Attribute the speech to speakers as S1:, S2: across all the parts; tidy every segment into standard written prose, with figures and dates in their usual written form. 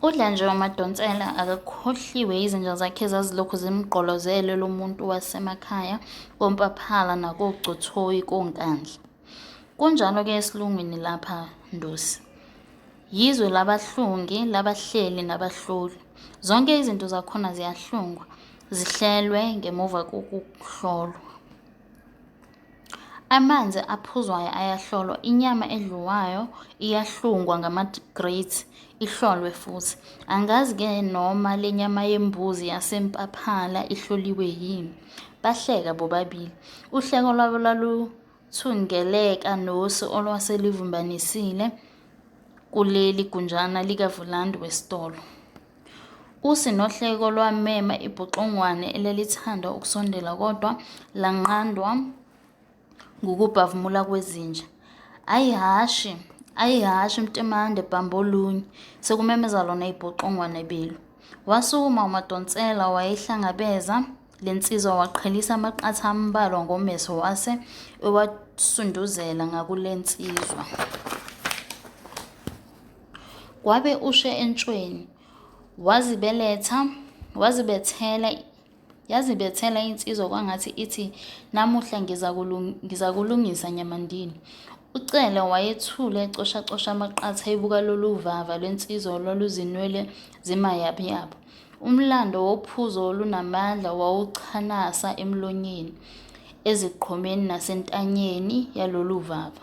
S1: Udla nje uMadonsela akakhohliwe yizinja zakhe ezazilokhu zimgqolozele lo muntu wasemakhaya koMpaphala nakoGcothoyi koNkandla. Kunjalo-ke esilungwini lapha Ndosi. Yizwe labahlungi, labahleli nabahloli. Zonke izinto zakhona ziyahlungwa, zihlelwe ngemuva kokuhlolwa. Amanzi aphuzwayo ayahlolwa, inyama edliwayo iyahlungwa ngama-grades ihlolwe futhi. Angazi-ke noma le nyama yembuzi yaseMpaphala ihloliwe yini. Bahleka bobabili. Uhleko lwabo lwaluthungeleka nosi olwase luvimbanisile kuleli gunjana likavulandi wesitolo. Usi nohleko lwamema ibhuxungwane elalithanda ukusondela kodwa lanqandwa ngukubhavumula kwezinja. Ayihhashi, ayihhashi Mntimande bhambolunye, sekumemeza lona ibhuxungwane belu. Wasukuma uMadonsela wayihlangabeza le nsizwa waqhelisa amaqatha ambalwa ngommese wase ewasunduzela ngakule nsizwa. Kwabe ushe entshweni, wazibeletha, wazibethela, yazibethela insizwa kwangathi ithi namuhla ngizakulungisa nyamandini. UCele wayethule ecoshacosha amaqatha ebuka lolu vava lwensizwa olwaluzinwele zimayabuyabo. Umlando wophuzo olunamandla wawuchanasa emlonyeni, eziqhomeni nasentanyeni yalolu vava.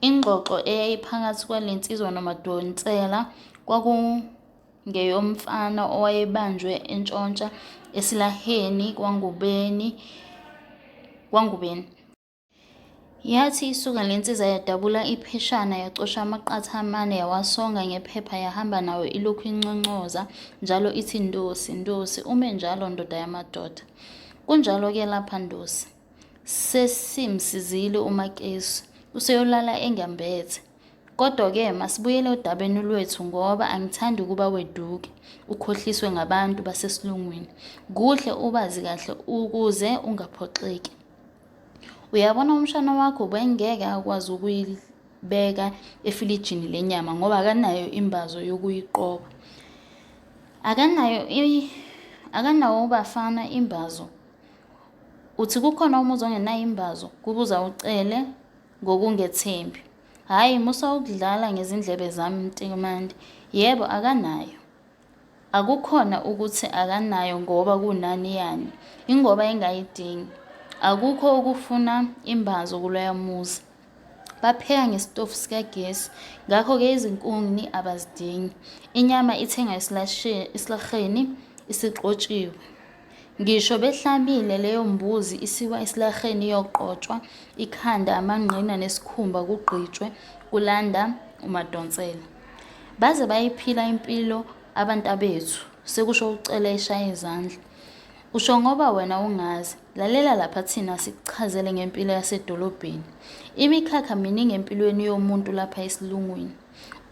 S1: Ingxoxo eyayiphakathi kwale nsizwa noMadonsela kwakungeyomfana owayebanjwe entshontsha esilaheni kwaNgubeni. Yathi isuka le nsizwa yadabula ipheshana yacosha amaqatha amane yawasonga ngephepha yahamba nawo ilokhu inconcoza njalo ithi Ndosi, Ndosi, ume njalo ndoda yamadoda. Kunjalo-ke lapha Ndosi. Sesimsizile uMakesu, useyolala engambethe. Kodwa-ke masibuyele odabeni lwethu ngoba angithandi ukuba weduke, ukhohliswe ngabantu basesilungwini. Kuhle ubazi kahle ukuze ungaphoxeki. Uyabona umshana wakho ubengeke akwazi ukuyibeka efilijini le nyama ngoba akanayo imbazo yokuyiqoba. Akanayo akanawo ubafana imbazo. Uthi kukhona umuzi ongenayo imbazo? Kubuza uCele ngokungethembi. Hhayi, musa ukudlala ngezindlebe zami Mntimande. Yebo, akanayo. Akukhona ukuthi akanayo ngoba kunani yani, ingoba engayidingi. Akukho ukufuna imbazo kuloya muzi. Bapheka ngesitofu sikagesi, ngakho-ke izinkuni abazidingi. Inyama ithengwa esilaheni isiqotshiwe. Ngisho behlabile leyo mbuzi isiwa esilaheni iyoqotshwa ikhanda, amangqina nesikhumba kugqitshwe, kulanda uMadonsela. Baze bayiphila impilo abantabethu, sekusho uCele eshaya izandla. Usho ngoba wena ungazi, lalela lapha thina sikuchazele ngempilo yasedolobheni. Imikhakha miningi empilweni yomuntu lapha esilungwini.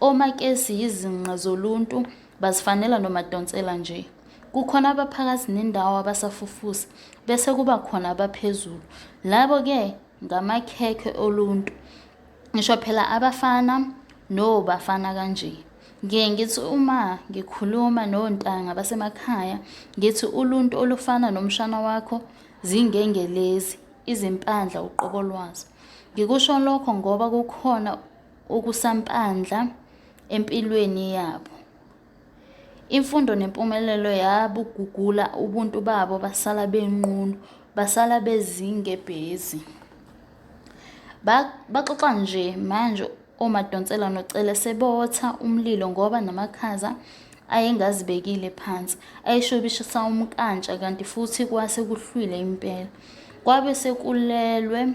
S1: Omakesi yizinqa zoluntu bazifanela noMadonsela nje. Kukhona abaphakathi nendawo abasafufusa bese kuba khona abaphezulu. Labo-ke ngamakhekhe oluntu. Ngisho phela abafana nobafana kanje. Ngiye ngithi uma ngikhuluma nontanga basemakhaya ngithi uluntu olufana nomshana wakho zingengelezi, izimpandla uqobo lwazo. Ngikusho lokho ngoba kukhona okusampandla empilweni yabo. Imfundo nempumelelo yabugugula ubuntu babo basala benqunu, basala bezingebhezi. Baxoxa nje manje oMadonsela noCele sebotha umlilo ngoba namakhaza ayengazibekile phansi, ayeshubishisa umnkantsha kanti futhi kwase kuhlwile impela. Kwabe sekulelwe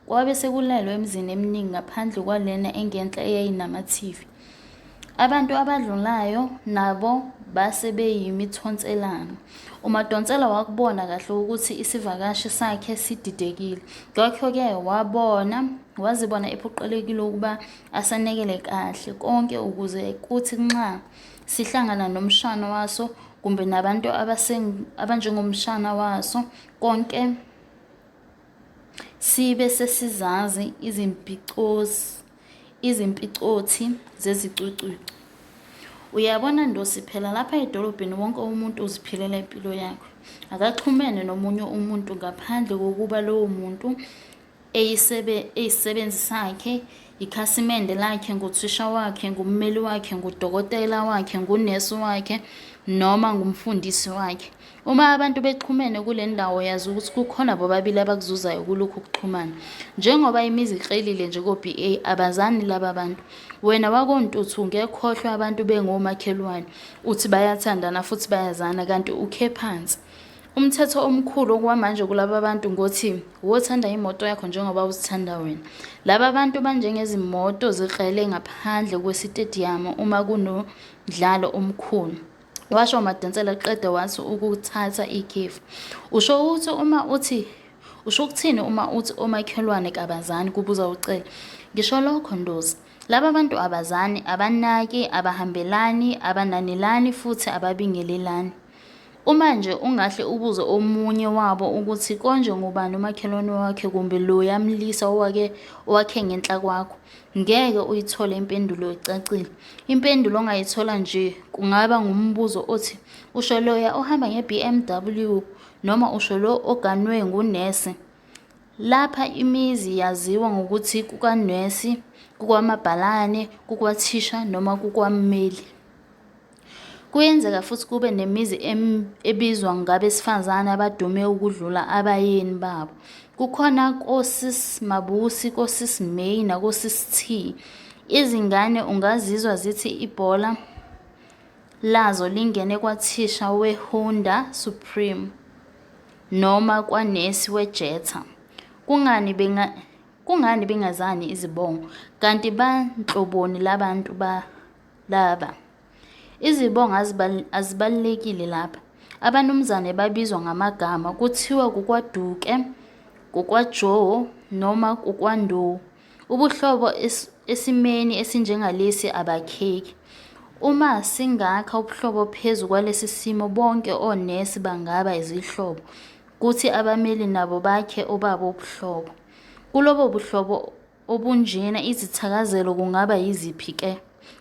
S1: Kwabe sekulelwe emizini eminingi ngaphandle kwalena engenhla eyayinama-TV. Abantu abadlulayo nabo base beyimithonselana. UMadonsela wakubona kahle ukuthi isivakashi sakhe sididekile. Ngakho-ke wabona wazibona ephoqelekile ukuba asanekele kahle konke ukuze kuthi nxa sihlangana nomshana waso kumbe nabantu abanjengomshana waso konke Sibe sesizazi izimpicothi zezicucucu. Uyabona Ndosi phela lapha edolobheni wonke umuntu uziphilela impilo yakhe. Akaxhumene nomunye umuntu ngaphandle kokuba lowo muntu eyisisebenzi sakhe, ikhasimende lakhe, nguthisha wakhe, ngummeli wakhe, ngudokotela wakhe, ngunesi wakhe noma ngumfundisi wakhe. Uma abantu bexhumene kule ndawo yazi ukuthi kukhona bobabili abakuzuzayo kulokhu kuxhumana. Njengoba imizi iqhelile nje ko-BA abazani laba bantu. Wena wakoNtuthu ngekhohlwe abantu bengomakhelwane uthi bayathandana futhi bayazana kanti ukhe phansi. Umthetho omkhulu okwamanje kulaba bantu ngothi wothanda imoto yakho njengoba uzithanda wena. Laba bantu banjengezimoto zikrele ngaphandle kwesitediyamu uma kunomdlalo omkhulu. Washo uMadonsela qede wathi ukuthatha ikhefu. Usho ukuthi uma uthi usho ukuthini uma uthi omakhelwane kabazani kubuza uCele. Ngisho lokho Ndosi. Laba bantu abazani, abanaki, abahambelani, abananelani futhi ababingelelani. Uma nje ungahle ubuze omunye wabo ukuthi konje ngubani umakhelwane wakhe kumbe loya mlisa owake owakhe ngenhla kwakho, ngeke uyithole impendulo ecacile. Impendulo ongayithola nje kungaba ngumbuzo othi, usho loya ohamba nge-BMW noma usho lo oganwe ngunesi? Lapha imizi yaziwa ngokuthi kukanesi, kukwamabhalane, kukwathisha noma kukwammeli. Kuyenzeka futhi kube nemizi ebizwa ngabesifazane abadume ukudlula abayeni babo. Kukhona koSis Mabusi, koSis May nakoSis T. Izingane ungazizwa zithi ibhola lazo lingene kwathisha weHonda Supreme noma kwanesi weJetta. Kungani benga kungani bengazani izibongo? Kanti banhloboni labantu ba laba? Izibongo azibalulekile lapha. Abanumzane babizwa ngamagama, kuthiwa kukwaDuke, kukwaJoe noma kukwaNdou. Ubuhlobo esimeni esinjengalesi abakheki. Uma singakha ubuhlobo phezu kwalesi simo bonke onesi bangaba izihlobo, kuthi abameli nabo bakhe obabo ubuhlobo. Kulobo buhlobo obunjena izithakazelo kungaba yiziphi ke?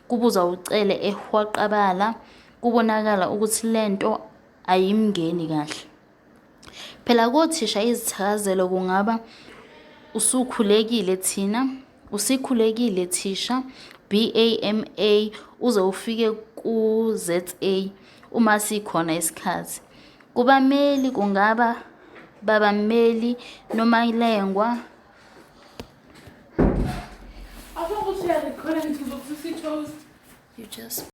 S1: Kubuza uCele ehwaqabala kubonakala ukuthi le nto ayimngeni kahle. Phela kothisha izithakazelo kungaba usukhulekile thina, usikhulekile thisha, BA MA uze ufike ku-ZA uma sikhona isikhathi. Kubameli kungaba baba mmeli Nomalengwa. You just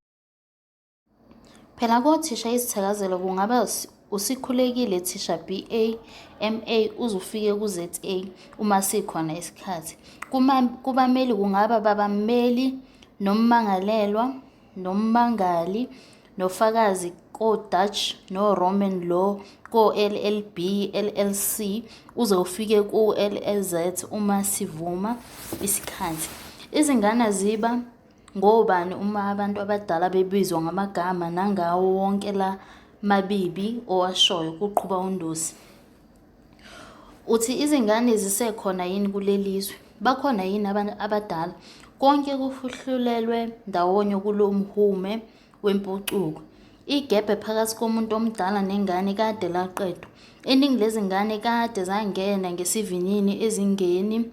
S1: Phela kothisha izithakazelo kungaba usikhulekile thisha BA, MA uze ufike ku-ZA uma sikhona isikhathi. Kubameli kungaba baba mmeli nommangalelwa nommangali nofakazi ko-Dutch no-Roman law ko-LLB, LLC uze ufike ku-LLZ uma sivuma isikhathi. Izingane ziba ngobani uma abantu abadala bebizwa ngamagama nangawo wonke la mabibi owashoyo, kuqhuba uNdosi. Uthi izingane zisekhona yini kuleli zwe? Bakhona yini abantu abadala? Konke kufuhlulelwe ndawonye kulo mhume wempucuko. Igebhe phakathi komuntu omdala nengane kade laqedwa. Iningi lezingane kade zangena ngesivinini ezingeni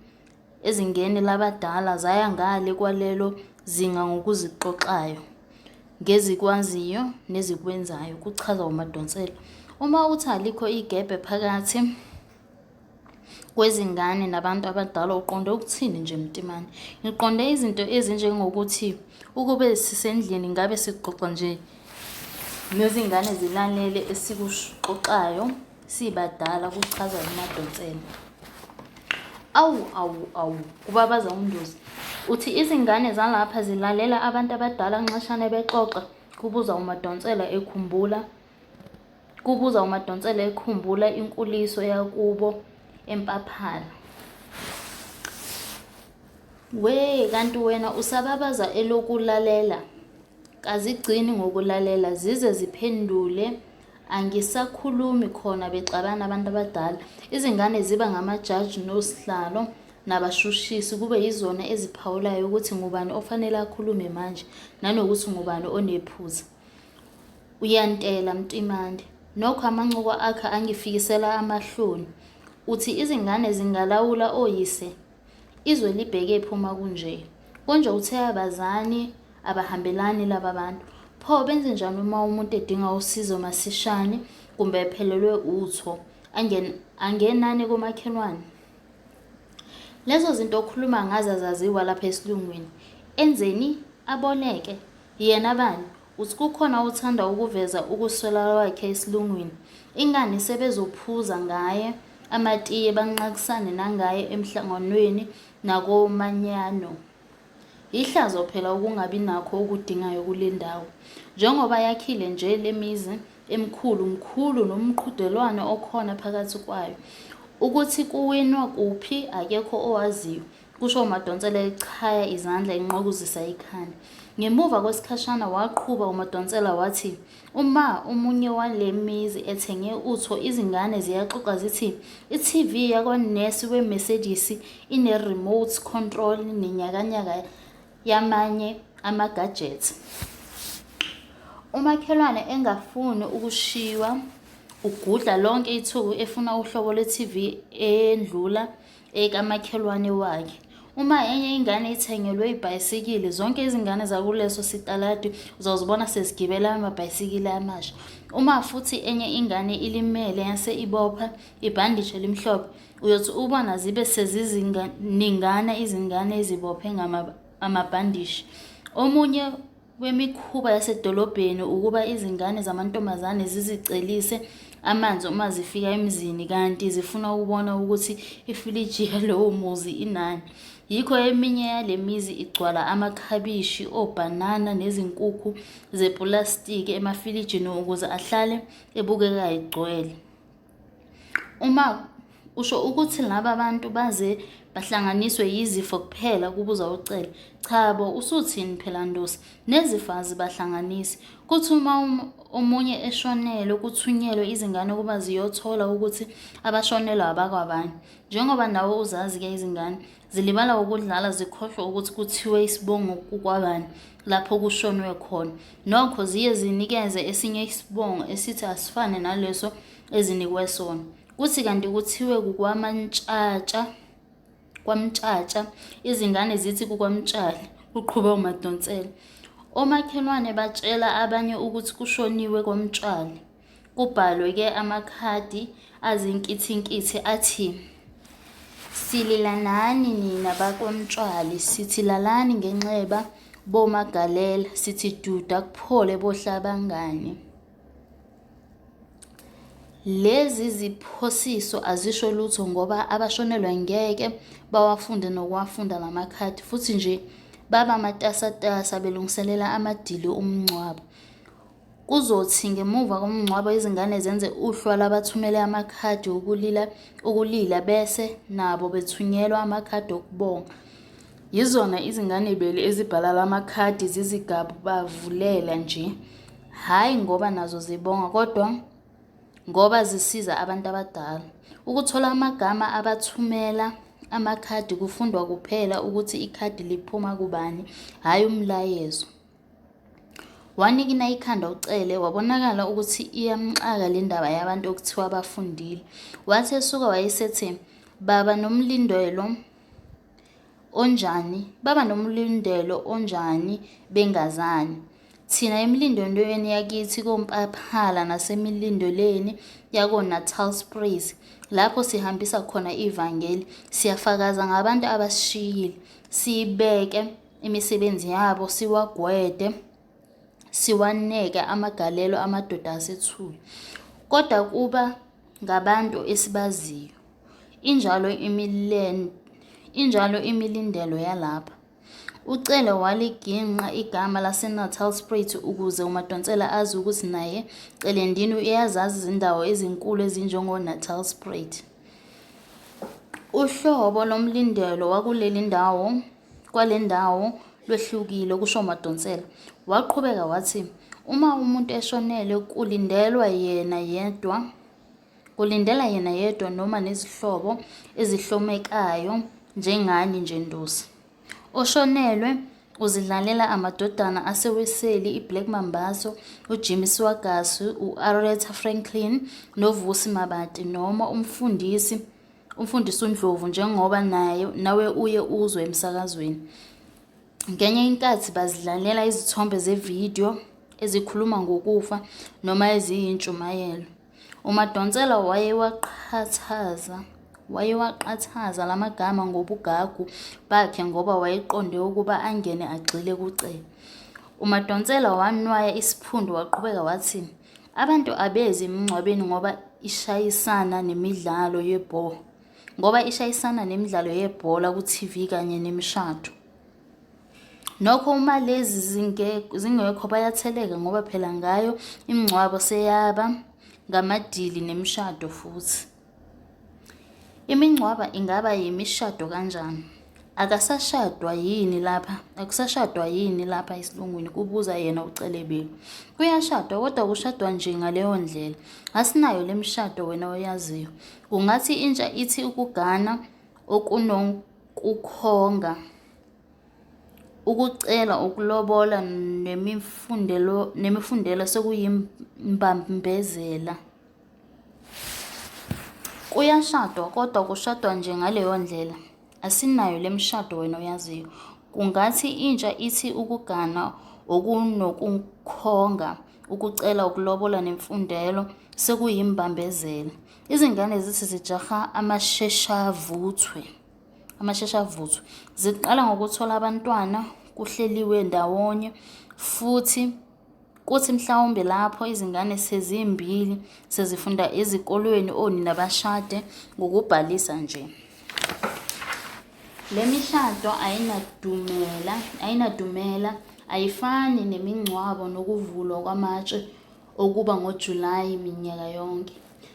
S1: ezingeni labadala zaya ngale kwalelo zinga ngokuzixoxayo, ngezikwaziyo nezikwenzayo, kuchaza uMadonsela. Uma uthi alikho igebhe phakathi kwezingane nabantu abadala uqonde ukuthini nje Mtimane? Ngiqonde izinto ezinjengokuthi ukube sisendlini ngabe sixoxa nje nezingane zilalele esikuxoxayo sibadala, kuchaza uMadonsela. Awu awu awu, kubabaza uNdosi. Uthi izingane zalapha zilalela abantu abadala nxashane bexoxa? Kubuza uMadonsela ekhumbula Kubuza uMadonsela ekhumbula inkuliso yakubo eMpaphala. We kanti wena usababaza elokulalela? Kazigcini ngokulalela zize ziphendule angisakhulumi khona bexabana abantu abadala. Izingane ziba ngamajaji nosihlalo. nabashushisi kube yizona eziphawulayo ukuthi ngubani ofanele akhulume manje nanokuthi ngubani onephutha. Uyantela Mtimande. Nokho amancoko akhe angifikisela amahloni. Uthi izingane zingalawula oyise? Izwe libhekephi uma kunje? Konje uthe abazani, abahambelani laba bantu. Pho benzenjani uma umuntu edinga usizo masishane kumbe ephelelwe utho? Angenani komakhelwane? Lezo zinto okhuluma ngazo azaziwa lapha esilungwini. Enzeni? Aboleke. Yena bani? Uthi kukhona othanda ukuveza ukuswela kwakhe esilungwini. Ingani sebezophuza ngaye amatiye banqakisane nangaye emhlanganweni nakomanyano. Yihlazo phela ukungabi nakho okudingayo kule ndawo. Njengoba yakhile nje le mizi emikhulu, mkhulu nomqhudelwano okhona phakathi kwayo. Ukuthi kuwinwa kuphi akekho owaziyo. Kusho uMadonsela echaya izandla enqwakuzisa ikhanda. Ngemuva kwesikhashana waqhuba uMadonsela wathi, Uma omunye wale mizi ethenge utho izingane ziyaxoxa zithi i-TV yakwanesi we-Mercedes ine-remote control nenyakanyaka yamanye ama-gadget. Umakhelwane engafuni ukushiywa ugudla lonke ithuku efuna uhlobo lwe-TV endlula ekamakhelwane wakhe. Uma enye ingane ithengelwe ibhayisikili, zonke izingane zakuleso sitaladi uzozibona sezigibela amabhayisikili amasha. Uma futhi enye ingane ilimele yase ibopha ibhandishi elimhlophe, uyothi ubona zibe seziziningana izingane ezibophe amabhandishi. Omunye wemikhuba yasedolobheni ukuba izingane zamantombazane zizicelise amanzi uma zifika emzini kanti zifuna ukubona ukuthi ifiliji yalowo muzi inani. Yikho eminye yale mizi igcwala amakhabishi, obhanana nezinkukhu zepulasitiki emafilijini ukuze ahlale ebukeka egcwele. Uma usho ukuthi laba bantu baze bahlanganiswe yizifo kuphela kubuza uCele. Cha bo usuthini phela Ndosi, nezifo azibahlanganisi. Kuthi uma um, omunye eshonelwe kuthunyelwe izingane ukuba ziyothola ukuthi abashonelwe abakwabani. Njengoba nawe uzazi-ke izingane, Zilibala ukudlala zikhohlwe ukuthi kuthiwe isibongo kukwabani lapho kushonwe khona. Nokho ziye zinikeze esinye isibongo esithi asifane naleso ezinikwe sona. Kuthi kanti kuthiwe kukwamaNtshatsha, kwaMtshatsha, izingane zithi kukwaMtshali, kuqhuba uMadonsela. Omakhelwane batshela abanye ukuthi kushoniwe kwaMtshali. Kubhalwe-ke amakhadi azinkithinkithi athi, Silila nani nina bakwaMtshali, sithi lalani ngenxeba boMagalela, sithi duda kuphole boHlabangane. Lezi ziphosiso azisho lutho ngoba abashonelwe ngeke bawafunde nokuwafunda la makhadi futhi nje baba matasatasa belungiselela amadili omngcwabo. Kuzothi ngemuva komngcwabo izingane zenze uhlwa lwabathumele amakhadi okulila okulila bese nabo bethunyelwa amakhadi okubonga. Yizona izingane belu ezibhala la makhadi zizigabavulela nje, hhayi ngoba nazo zibonga kodwa ngoba zisiza abantu abadala. Ukuthola amagama abathumela amakhadi kufundwa kuphela ukuthi ikhadi liphuma kubani, hhayi umlayezo. Wanikina ikhanda uCele wabonakala ukuthi iyamxaka le ndaba yabantu okuthiwa bafundile. Wathi esuka wayesethi, Baba nomlindelo onjani, baba nomlindelo onjani bengazani. Thina emilindelweni yakithi koMpaphala nasemilindelweni yakoNatalspruit lapho sihambisa khona ivangeli, siyafakaza ngabantu abasishiyile, sibeke imisebenzi yabo siwagwede siwaneke amagalelo amadoda asethule kodwa kuba ngabantu esibaziyo injalo imilen injalo imilindelo yalapha uCele waliginqa igama laseNatalspruit ukuze uMadonsela azi ukuthi naye Celendini uyazazi izindawo ezinkulu ezinjengoNatalspruit. Uhlobo lomlindelo wakuleli ndawo kwale ndawo lwehlukile, kusho uMadonsela. Waqhubeka wathi, uma umuntu eshonelwe kulindelwa yena yedwa kulindela yena yedwa noma nezihlobo ezihlomekayo njengani nje Ndosi. Oshonelwe uzidlalela amadodana aseWeseli iBlack Mambazo, uJimmy Swaggart, u-Aretha Franklin noVusi Mabati noma umfundisi umfundisi uNdlovu njengoba naye nawe uye uzwe emsakazweni. Ngenye inkathi bazidlalela izithombe zevidiyo ezikhuluma ngokufa noma eziyintshumayelo. UMadonsela wayewaqhathaza wayewaqathaza la magama ngobugagu bakhe ngoba wayeqonde ukuba angene agxile kuCele. UMadonsela wanwaya isiphundu waqhubeka wathi, Abantu abezi emingcwabeni ngoba ishayisana nemidlalo yebhola ngoba ishayisana nemidlalo yebhola ku-TV kanye nemishado. Nokho uma lezi zingekho bayatheleka ngoba phela ngayo imingcwabo seyaba ngamadili nemishado futhi. Imingcwabo ingaba yimishado kanjani? Akasashadwa yini lapha? Akusashadwa yini lapha esilungwini? Kubuza yena uCelebile. Kuyashadwa kodwa kushadwa nje ngaleyo ndlela. Asinayo le mishado wena oyaziyo. Kungathi intsha ithi ukugana okunokukhonga Ukucela ukulobola nemifundelo nemifundela sekuyimbambezela. Kuyashadwa kodwa kushadwa nje ngaleyo ndlela. Asinayo le mishado wena oyaziyo. Kungathi intsha ithi ukugana okunokukhonga, ukucela ukulobola nemfundelo sekuyimbambezela. Izingane zithi zijaha amasheshavuthwe. Amasheshavuthwe. Ziqala ngokuthola abantwana kuhleliwe ndawonye futhi kuthi mhlawumbe lapho izingane sezimbili sezifunda ezikolweni onina bashade ngokubhalisa nje. Le mishado ayinadumela, ayinadumela, ayifani nemingcwabo nokuvulwa kwamatshe okuba ngoJulayi minyaka yonke.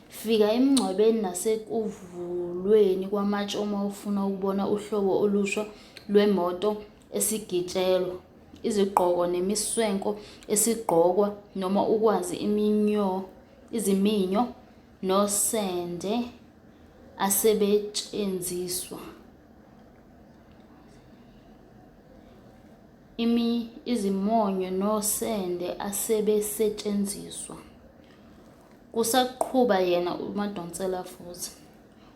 S1: Fika emngcwabeni nasekuvulweni kwamatshe uma ufuna ukubona uhlobo olusha lwemoto esigitshelwa, izigqoko nemiswenko esigqokwa noma ukwazi iziminyo nosende asebetshenziswa. Izimonyo nosende asebesetshenziswa. Kusaqhuba yena uMadonsela futhi.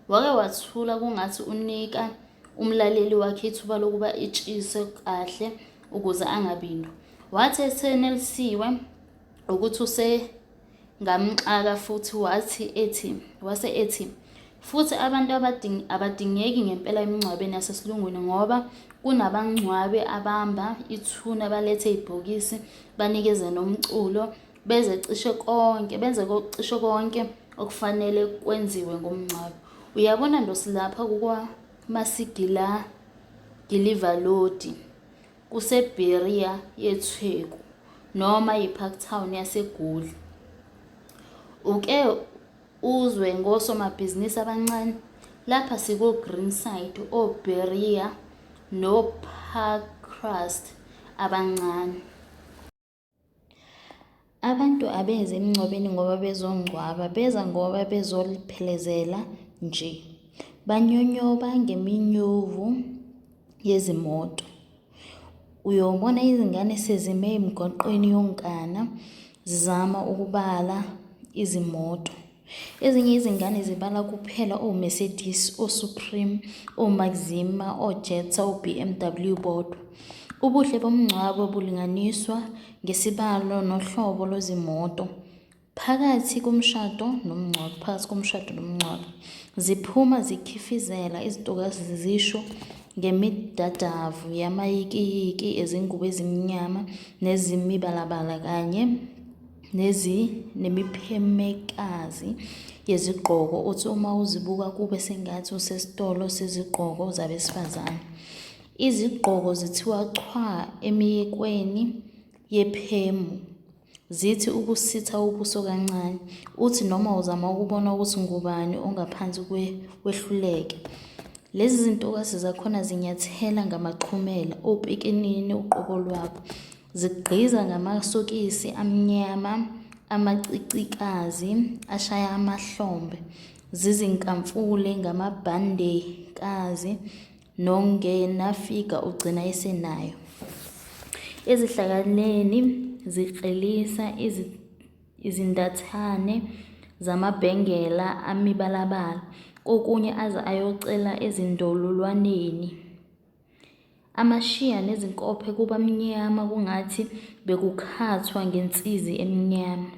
S1: Wake wathula kungathi unika umlaleli wakhe ithuba lokuba etshise kahle ukuze angabindwa. Wathi esenelisiwe ukuthi usengamxaka futhi wathi ethi wase ethi futhi abantu abadingeki ngempela emingcwabeni yasesilungwini ngoba kunabangcwabi abamba ithuna balethe ibhokisi banikeze nomculo Beze cishe konke, benze cishe konke okufanele kwenziwe ngomngcwabo. Uyabona Ndosi lapha kukwaMasigilivalodi kuseBerea yeTheku noma yiParktown yaseGoli. Uke uzwe ngosomabhizinisi abancane? Lapha siko-Greenside, oBerea noParkhurst abancane. Abantu abezi emngcwabeni ngoba bezongcwaba, beza ngoba bezoliphelezela nje. Banyonyoba ngeminyovu yezimoto. Uyobona izingane sezime emgwaqweni yonkana zizama ukubala izimoto. Ezinye izingane zibala kuphela oMercedes, oSupreme, oMaxima, oJetta, oBMW bodwa. Ubuhle bomngcwabo bulinganiswa ngesibalo nohlobo lwezimoto. Phakathi komshado nomngcwabo, phakathi komshado nomngcwabo, ziphuma zikhifizela izintokazi zisho ngemidadavu yamayikiyiki ezingubo ezimnyama nezimibalabala kanye Nemiphemekazi yezigqoko othi uma uzibuka kube sengathi usesitolo sezigqoko zabesifazane. Izigqoko zithiwa chwa emiyekweni yephemu, zithi ukusitha ubuso kancane, uthi noma uzama ukubona ukuthi ngubani ongaphansi wehluleke. Lezi zintokazi zakhona zinyathela ngamaxhumela, opikinini uqobo lwabo. Zigqiza ngamasokisi amnyama amacicikazi ashaya amahlombe, zizinkamfule ngamabhandekazi Nongenafiga ugcina esenayo. Ezihlakaleni ziklelisa izintathane zamabhengela amibalabala, kokunye aze ayocela ezindololwaneni. Amashiya nezinkophe kuba mnyama kungathi bekukhathwa ngensizi emnyama.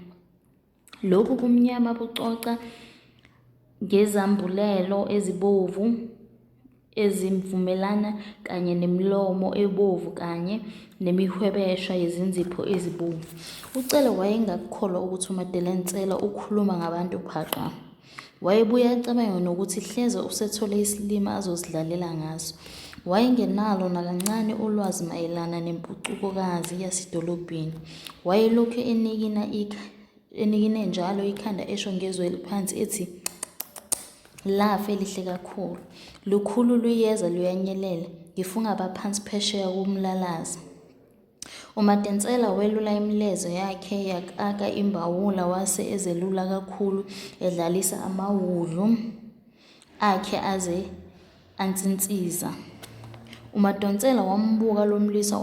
S1: Lobu bumnyama buxoxa ngezambulelo ezibomvu ezivumelana kanye nemilomo ebomvu kanye nemihwebesha yezinzipho ezibomvu. UCele wayengakukholwa ukuthi uMadonsela ukhuluma ngabantu phaqa. Wayebuye acabange nokuthi hleze usethole isilima azosidlalela ngaso. Wayengenalo nakancane ulwazi mayelana nempucukokazi yasedolobheni. Wayelokhu enikina enikine njalo ikhanda esho ngezwi eliphansi ethi lafa elihle kakhulu. Lukhulu luyeza luyanyelela, ngifunga abaphansi phesheya komlalazi. UMadonsela welula imilenze yakhe yakaka imbawula wase ezelula kakhulu edlalisa amawudlu akhe aze ansinsiza. UMadonsela wambuka lo mlisa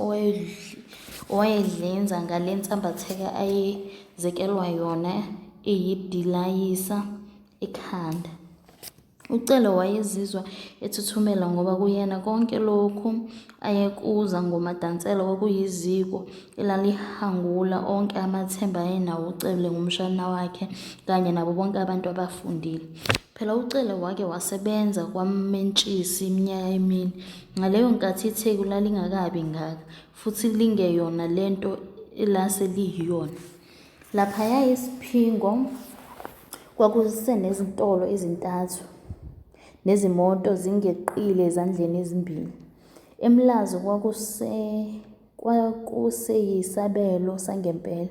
S1: owayedlinza ngale nsambatheka ayezekelwa yona eyidilayisa ekhanda. UCele wayezizwa ethuthumela ngoba kuyena konke lokhu ayekuza ngoMadonsela kwakuyiziko elalihangula onke amathemba ayenawo uCele ngomshana wakhe kanye nabo bonke abantu abafundile. Phela uCele wake wasebenza kwaMentshisi iminyaka emine. Ngaleyo nkathi iTheku lalingakabi ngaka futhi lingeyona le nto elase liyiyona. Laphaya eSiphingo kwakusenezitolo ezintathu nezimoto zingeqile ezandleni ezimbili. EMlazi kwakuseyisabelo sangempela,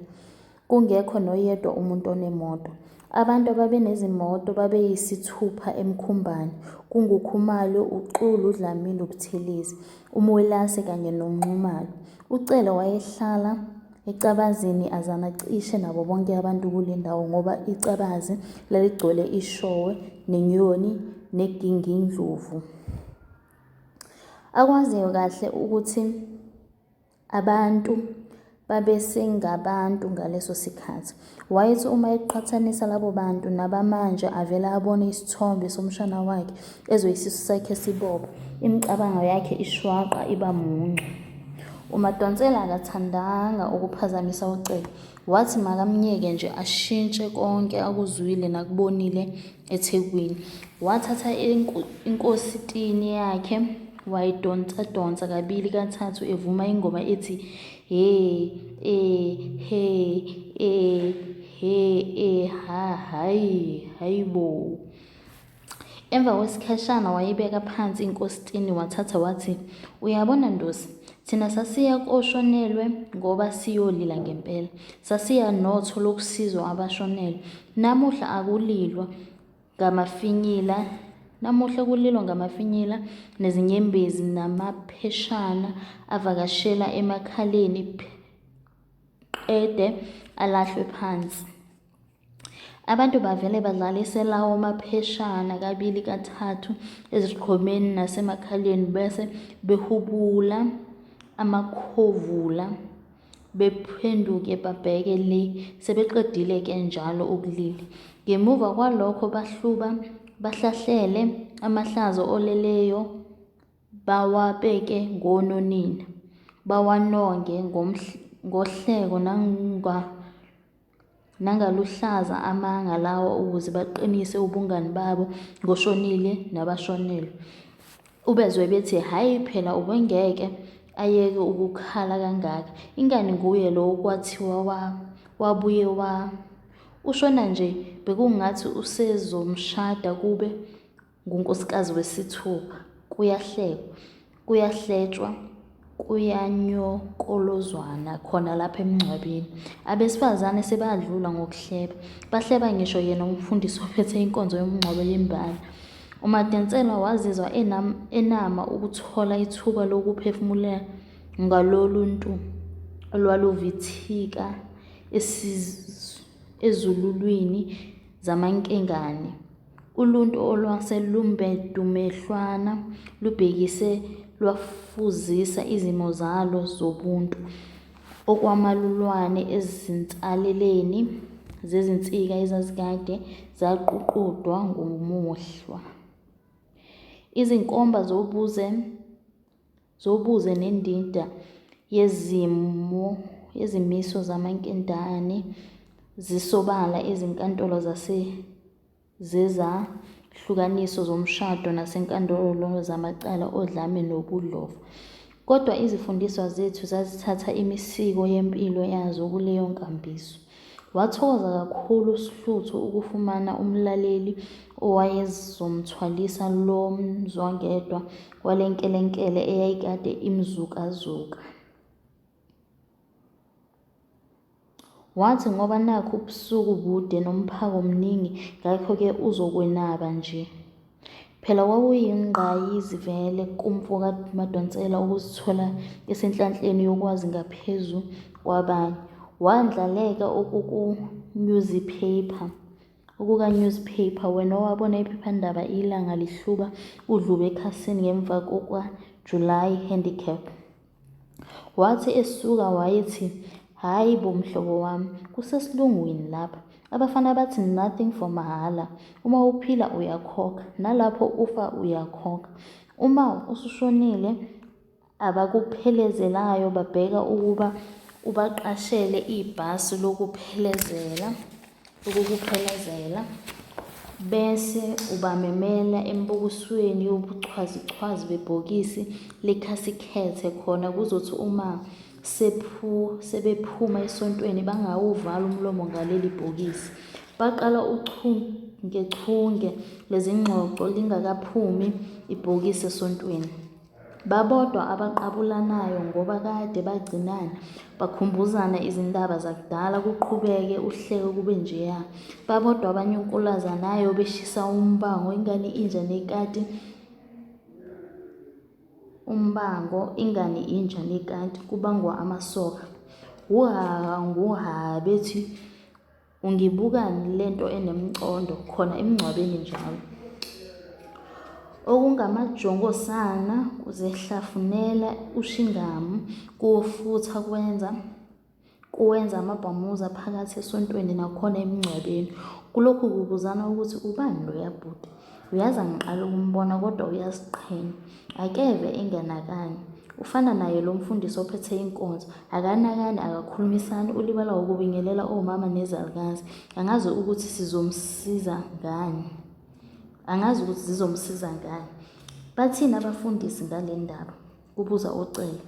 S1: kungekho noyedwa umuntu onemoto. Abantu ababenezimoto babeyisithupha eMkhumbane, kunguKhumalo, uXulu, uDlamini, uButhelezi, uMwelase kanye noNxumalo. UCele wayehlala Ecabazini azana cishe nabo bonke abantu kule ndawo ngoba icabazi laligcwele ishowe nenyoni negingindlovu. Akwaziyo kahle ukuthi abantu babesengabantu ngaleso sikhathi. Wayethi uma eqhathanisa labo bantu nabamanje avele abone isithombe somshana wakhe ezwe isisu sakhe sibopha, imicabango yakhe ishwaqa iba muncu. UMadonsela akathandanga ukuphazamisa uCele, wathi makamyeke nje ashintshe konke akuzwile nakubonile eThekwini. Wathatha inkositini yakhe wayidonsadonsa kabili kathathu evuma ingoma ethi he e he e he e ha hayi hayibo. Emva kwesikhashana wayibeka phansi inkositini wathatha wathi, Uyabona Ndosi, thina sasiya koshonelwe ngoba siyolila ngempela. Sasiya notho lokusizwa abashonelwe. Namuhla akulilwa ngamafinyila Namuhla kulilwa ngamafinyila nezinyembezi namapheshana avakashela emakhaleni qede alahlwe phansi. Abantu bavele badlalise lawo mapheshana kabili kathathu eziqhomeni nasemakhaleni bese behubula amakhovula bephenduke babheke le sebeqedile-ke njalo ukulila. Ngemuva kwalokho bahluba bahlahlele amahlazo oleleyo bawabeke ngononina, bawanonge ngohleko nangaluhlaza amanga lawa ukuze baqinise ubungani babo ngoshonile nabashonelwe. Ubezwe bethi hhayi phela ubengeke ayeke ukukhala kangaka, ingani nguye lo okwathiwa wabuye wa. Ushona nje bekungathi usezomshada kube ngunkosikazi wesithupha. Kuyahlekwa, kuyahletshwa, kuyanyokolozwana khona lapha emngcwabeni. Abesifazane sebadlula ngokuhleba. Bahleba ngisho yena umfundisi ophethe inkonzo yomngcwabo yembala. UMadonsela wazizwa enama ukuthola ithuba lokuphefumulela ngalolu ntu olwaluvithika ezululwini zamankengane. Uluntu olwase lumbedumehlwana lubhekise lwafuzisa izimo zalo zobuntu, okwamalulwane ezinsaleleni zezinsika ezazikade zaququdwa ngumuhlwa. Izinkomba zobuze nendida yezimiso zamaNkentane zisobala ezinkantolo zezahlukaniso zomshado nasezinkantolo zamacala odlame nobudlova. Kodwa izifundiswa zethu zazithatha imisiko yempilo yazo kuleyo nkambiso. Wathokoza kakhulu uS'hluthu ukufumana umlaleli owayezomthwalisa lo mzwangedwa wale nkelenkele eyayikade imzukazuka. Wathi ngoba nakhu ubusuku bude nomphako mningi ngakho-ke uzokwenaba nje. Phela kwakuyingqayizivele kumfo kaMadonsela ukuzithola esenhlanhleni yokwazi ngaphezu kwabanye. Wandlaleka okukaNewspaper wena owabona iphephandaba iLANGA lihluba udlubu ekhasini ngemva kokwaJulayi Handicap. Wathi esuka wayethi, "Hhayi bo mhlobo wami, kusesilungwini lapha. Abafana bathi nothing for mahhala. Uma uphila uyakhokha, nalapho ufa uyakhokha. Uma usushonile abakuphelezelayo babheka ukuba ubaqashele ibhasi lokukuphelezela bese ubamemela emibukisweni yobuchwazichwazi bebhokisi lekhasikethe khona kuzothi uma sebephuma esontweni bangawuvali umlomo ngaleli bhokisi. Baqala uchungechunge lwezingxoxo lingakaphumi ibhokisi esontweni. Babodwa abaqabulanayo ngoba kade bagcinana, bakhumbuzana izindaba zakudala kuqhubeke uhleko kube njeya. Babodwa abanyunkulazanayo beshisa umbango ingani inja nekati umbango ingani inja nekati kubangwa amasoka. Wuhaha nguhaha bethi Ungibukani lento enemcondo khona emngcwabeni njalo. Okungamajongosana kuzihlafunela ushingamu kuwufutha kwenza kuwenza amabhamuza phakathi esontweni nakhona emngcwabeni. Kulokhu kubuzana ukuthi ubani loya bhuti. Uyazi angiqali ukumbona kodwa uyaziqhenya. Akeve enganakani. Ufana naye lo mfundisi ophethe inkonzo. Akanakani, akakhulumisani, ulibala ukubingelela omama nezalukazi. Angazi ukuthi sizomsiza ngani. Angazi ukuthi zizomsiza ngani. Bathini abafundisi ngale ndaba? Kubuza uCele.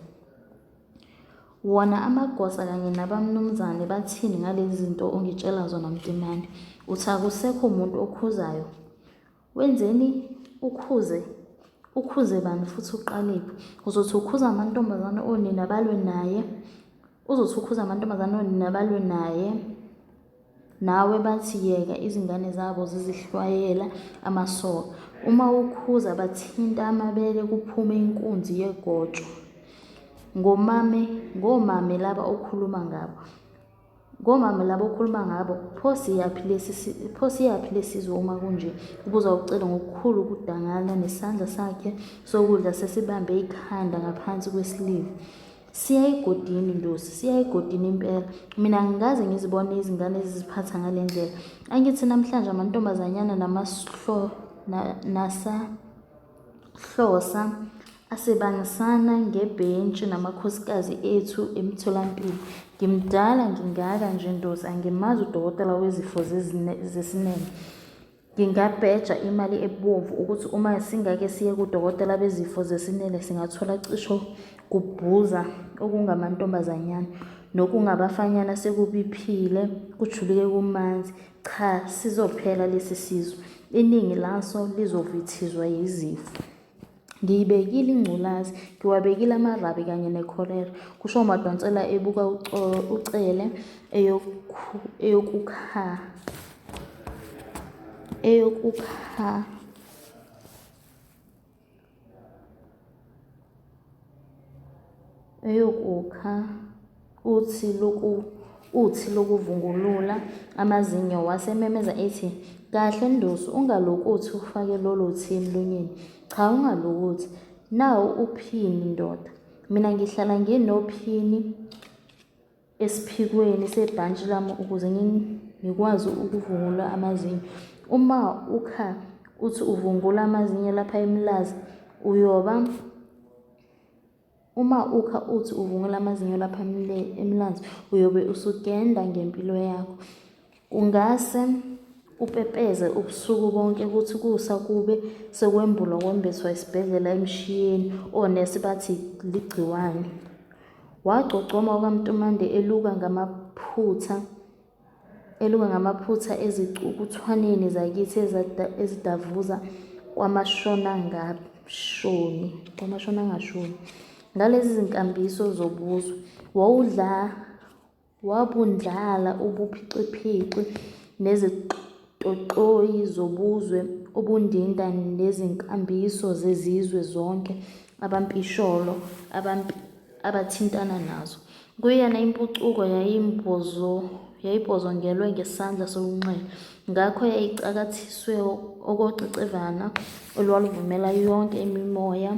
S1: Wona amagosa kanye nabamnumzane bathini ngalezi zinto ongitshela zona Mtimande? Uthi akusekho muntu okhuzayo? Wenzeni ukhuze? Ukhuze bani futhi uqalephi? Uzothi ukhuza amantombazane onina balwe naye? Uzothi ukhuza amantombazane onina balwe naye? Nawe bathi yeka izingane zabo zizihlwayela amasoka. Uma ukhuza bathinta amabele kuphume inkunzi yegotshwa. Ngomame, ngomame laba okhuluma ngabo. Ngomame laba okhuluma ngabo, pho siyaphi lesi pho siyaphi lesizwe uma kunje? Kubuza uCele ngokukhulu ukudangala nesandla sakhe sokudla sesibambe ikhanda ngaphansi kwesiliva. Siya egodini Ndosi, siya egodini impela. Mina angikaze ngizibone izingane eziziphatha ngale ndlela. Angithi namhlanje amantombazanyana namasihlo nasahlosa asebangisana ngebhentshi namakhosikazi ethu emtholampilo. Ngimdala ngingaka nje Ndosi, angimazi udokotela wezifo zesinene. Ngingabheja imali ebomvu ukuthi uma singake siye kudokotela bezifo zesinele singathola cisho kubhuza okungamantombazanyana nokungabafanyana sekubiphile kujuluke kumanzi. Cha sizophela lesi sizwe. Iningi laso lizovithizwa yizifo. Ngiyibekile ingculazi, ngiwabekile amarabi kanye nekholera, kusho uMadonsela ebuka uCele eyokukha eyokukha eyokukha uthi uthi lokuvungulula amazinyo wase ememeza ethi, Kahle Ndosi ungalokothi ufake lolo thi emlonyeni. Cha ungalokothi. Nawu uphini ndoda. Mina ngihlala nginophini esiphikweni sebhantshi lami ukuze ngikwazi ukuvungula amazinyo. Uma ukha uthi uvungula amazinyo lapha eMlazi uyoba Uma ukha uthi uvungula amazinyo lapha eMlazi uyobe usugenda ngempilo yakho. Kungase upepeze ubusuku bonke kuthi kusa kube sekwembulwa kwembeswa esibhedlela emshiyeni onesi bathi ligciwane. Wagcogcoma okaMntumande eluka ngamaphutha eluka ngamaphutha ezicukuthwaneni zakithi ezidavuza kwamashonangashoni kwamashonangashoni. Ngalezi zinkambiso zobuzwe wawudla Wabundlala ubuphixiphixi nezixoxoyi zobuzwe obundinda nezinkambiso zezizwe zonke abampisholo abathintana nazo. Kuyena impucuko yayibhozongelwe ngesandla sokunxele, ngakho yayicakathiswe okocecevana olwaluvumela yonke imimoya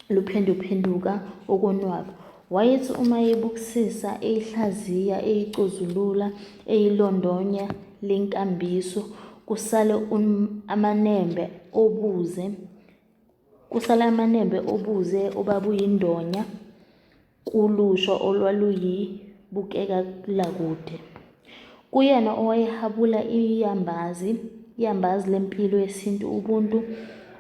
S1: luphenduphenduka okonwabu. Wayethi uma eyibukisisa, eyihlaziya, eyicozulula, eyilondonya le nkambiso, kusale amanembe obuze kusale amanembe obuze obabuyindonya kulusha olwaluyibukelakude. Kuyena owayehabula iyambazi, iyambazi lempilo yesintu ubuntu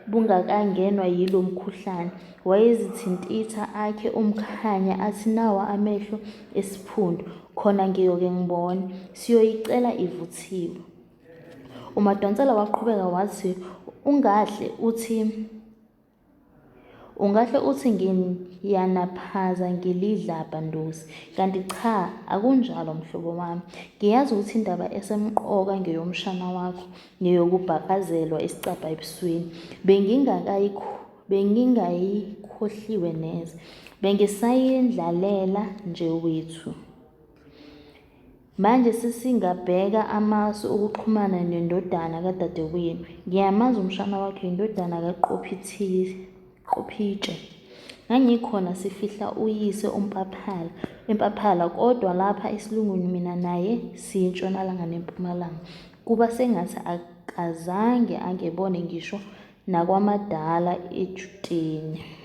S1: bungakangenwa yilo mkhuhlane. Wayezithintitha akhe umkhanya athi nawa amehlo esiphundu, khona ngiyoke ngibone. Siyoyicela ivuthiwe. UMadonsela waqhubeka wathi ungahle uthi Ungahle uthi ngiyanaphaza ngilidlabha Ndosi, kanti cha akunjalo mhlobo wami. Ngiyazi ukuthi indaba esemqoka ngeyomshana wakho, ngeyokubhakazelwa isicabha ebusweni. Bengingayikhohliwe neze. Bengisayendlalela nje wethu. Manje sesingabheka amasu okuxhumana nendodana kadadewenu. Ngiyamazi umshana wakho yindodana kaQophitshe. Ngangikhona sifihla uyise uMpaphala, eMpaphala kodwa lapha esilungwini mina naye siyintshonalanga nempumalanga. Kuba sengathi akazange angibone ngisho nakwamadala ejuteni.